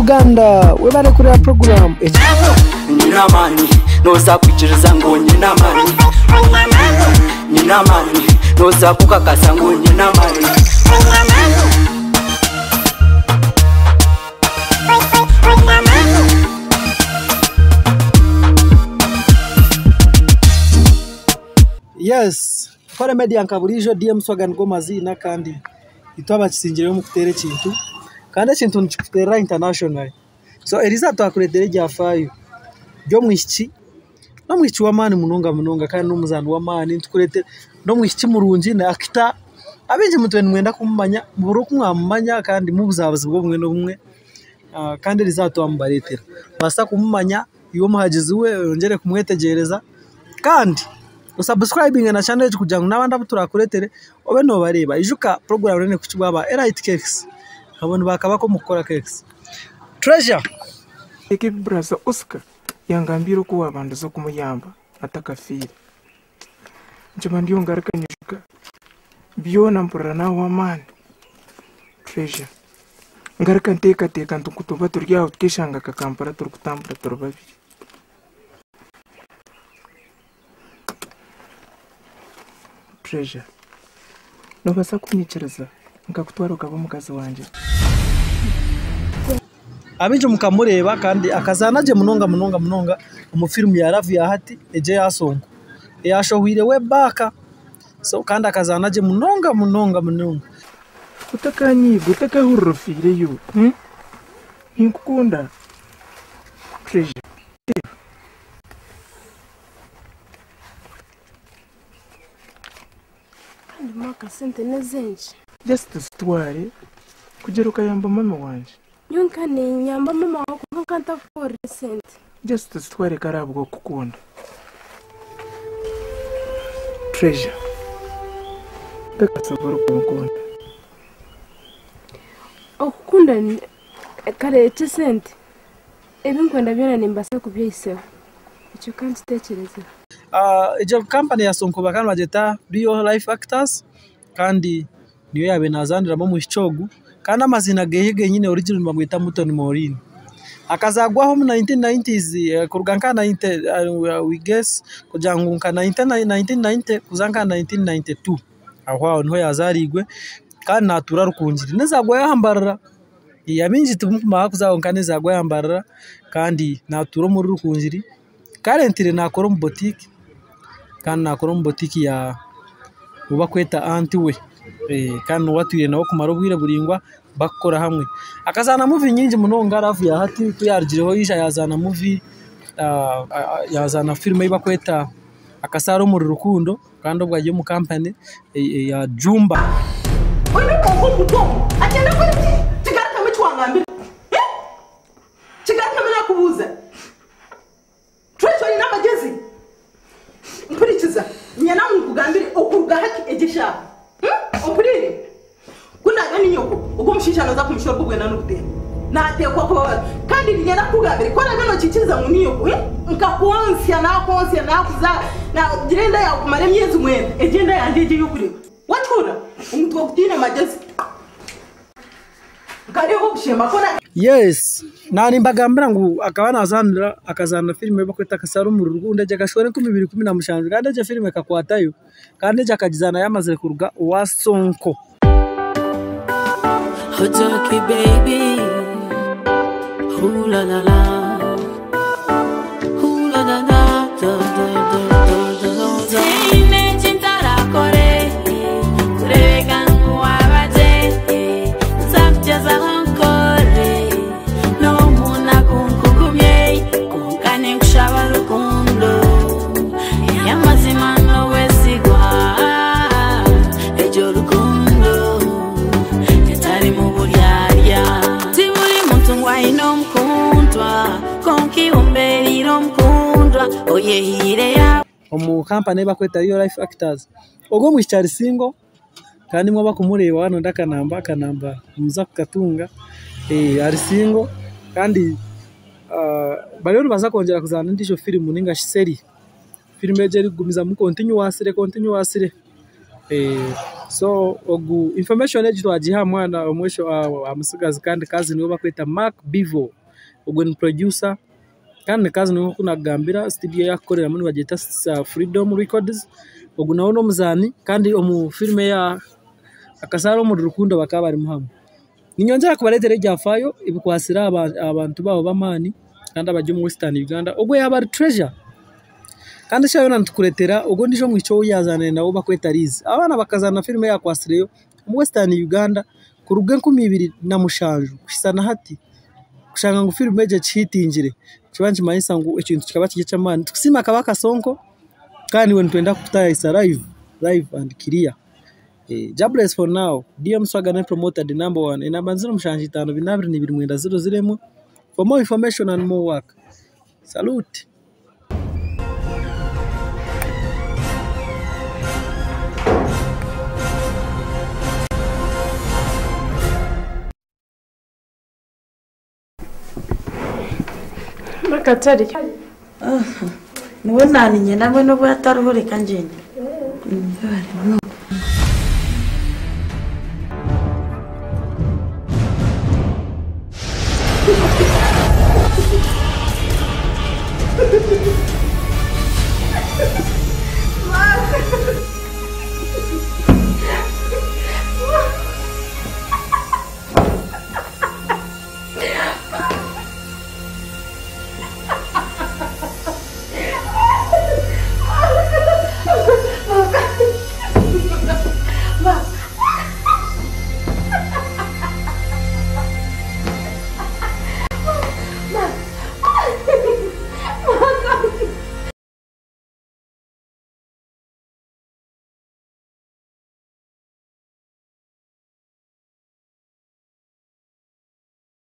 Uganda webare kureba puroguramu egi. Nyine amaani nooza kwikiriza ngu nyine amaani. Nyine amaani nooza kukakasa ngu nyine amaani. Yes, Kore Media nka buriijo DM Swaga nigo maziina kandi itwe abakisingireyo omu kuteera ekintu kandi ekintu nikikuteerera internationally. So eriizooba twakureetera ebyafaayo by'omwishiki, n'omwishiki w'amaani munonga munonga kandi n'omuzaani w'amaani nitukureetera n'omwishiki murungi ni akita abaingi mutwire nimwenda kumumanya mubure oku mwamumanya kandi mubuzaabuzibwa obumwe n'obumwe kandi eriizooba twamubareetera. Noobaasa kumumanya iwe omuhagizi we oyongyere kumwetegyereza kandi osabusikurayibinge na channel egi kugira ngu n'abandi abu turakureetere obe noobareeba. Ijuka puroguraamu eriyo neekukibwa aba Elite Cakes abo nibakabaka omu kukora cakes. Treasure! Eki Brother Oscar yangambiire oku wabandize okumuyamba atakafiire. Nkiba ndiyo ngaruka nyijuka byona mpurira nahwa amaani. Treasure. Ngaruka nteekateeka nti ku tuba turi aho tukeshanga nka Kampala turikutambura turi babiri. Treasure. Noobaasa kunyikiriza nkakutwara okaba omukazi wangye? Abaingi mukamureeba kandi akazaana gye munonga munonga munonga omu firimu ya Love ya hati egyo eya Sonko eyashohwire way back so kandi akazaana gye munonga munonga munonga. Otakanyiiga, otakahurira ofiireyo. Ninkukunda Treasure. Reeba. Kandi Mark sente n'ezengi. Just zitware kugira okayamba mama wangye. Nyowe nka ninyamba mama wawe kwonka ntakukorera esente. Just zitware kare ahabw'okukunda. Treasure. Nkakasaba orikunkunda. Okukunda kare eki esente ebinkwenda byona nimbaasa kubyehisaho. Ekyo kankiteekyerezeho. Egyo kampani ya Sonko bakaba nibagyeta Real Life Actors kandi niyo yaabaire naazaaniramu omwishiki ogu kandi amaziina ge genyine original nibamweta Mutoni Maureen. Akazaarwa omu 1990s kuruga nka 90 we guess kugira ngu nka 1990 kuza nka 1992 aho aho niho yaazaariirwe kandi naatuura Rukungiri. N'ezaarwa y'aha Mbarara. Abaingi tibarikumanya kuzaarwa kwonka n'ezaarwa y'aha Mbarara kandi naatuura omuri Rukungiri. Currently naakora omu boutique kandi naakora omu boutique ya ou barikweta anti we kandi niwe atwire nawe kumara obwire buraingwa barikukora hamwe. Akazaana movie nyingi munonga Love ya hati ku yaarugireho yaija yaazaana movie yaazaana firimu ei barikweta Akasaara omuri Rukundo kandi obwo ari omu kampani eya Jumba. Oine obwongo omu mutwe omu agyenda akora ki? Kigarukamu eki wangambira. Kigarukamu naakubuuza. Tracy oine amagyezi? Mpurikiza, nyena ngu nkugambire okuruga hati egi eshaaha. Ompuriire? Ku naabe ni nyoko, ogwo omushaija nooza kumushoreka obwenda n'obutemba. Naateekwa kubabara. Kandi niinyenda kukugambira, ku oraabe nokiikiriza ngu ni nyoko, nkakwonsya, naakwonsya, naakuzaara, naagira enda yaawe kumara emyezi mwenda, egyo enda yangye egyo ei orikureeba. Wakihurira? Omutwe gutaine magyezi. Nkareeba obushema ku. Yes, naanimbagambira ngu akaba naazaanira akazaana firimu ei barikweta Akasara omuri Rukundo egyo akashwera 2017 kandi egyo firimu ekakwatayo kandi egyo akagizaana yaamazire kuruga owa Sonko. Otoki baby, ooh la la la, ooh la la la, da da da da da da. Tiine ekintarakore, kureebeka ngu waba gye, nzakugyezaho nkore, n'omunaku nkugumye, kwonka ninkushaba rukundo, ey'amazima n'obwesigwa, egyo rukundo etarimu buryarya. Ti buri muntu ngu aine omukundwa, kwonka iwe ombeereire omukundwa, oyehiire yaaba. Omu kampani ei barikweta Real Life Actors. Ogwo omwishiki ari single kandi imwe abarikumureba waaba noyenda akanamba, akanamba nimuza kukatunga. Ari single kandi bariyo nibaza kwongyera kuzaana endiijo firimu ninga shi series. Firimu egyo erikugumizamu continuously continuously. So ogu information egi twagiiha aha mwana aha mutsigazi kandi cousin we ou barikweta Mark Bivo. Ogwo ni producer kandi ni cousin we nk'oku naakugambira, studio ei arikukoreramu nibagyeta Freedom Records. Ogu nawe n'omuzaani kandi omu firimu eya Akasaara omuri Rukundo bakaba barimu hamwe. Niinyongyera kubareetera ebyafaayo ebikwatsire aha bantu baabo b'amaani kandi abari omu Western Uganda. Ogwo yaaba ari Treasure kandi eshaaha yoona nitukureetera ogwo ondiijo omwishiki ou yaazaanire nawe ou barikweta Liz. Aba abaana bakazaana firimu eyaakwatsireyo omu Western Uganda kuruga 2007 kuhitsya na hati kushanga ngu firimu egyo ekihiitingire nikiba nikimanyisa ngu ekintu kikaba kiri eky'amaani. Nitukusiima Kabaka Sonko kandi iwe nitwenda kukutaayisa live, live and clear. Jobless for now, DM Swagger ne promoter the number one, enamba ni 075 422 901 for more information and more work. Salute! Bakatari. Niwe naninye nawe n'obu atariho reka ngyende.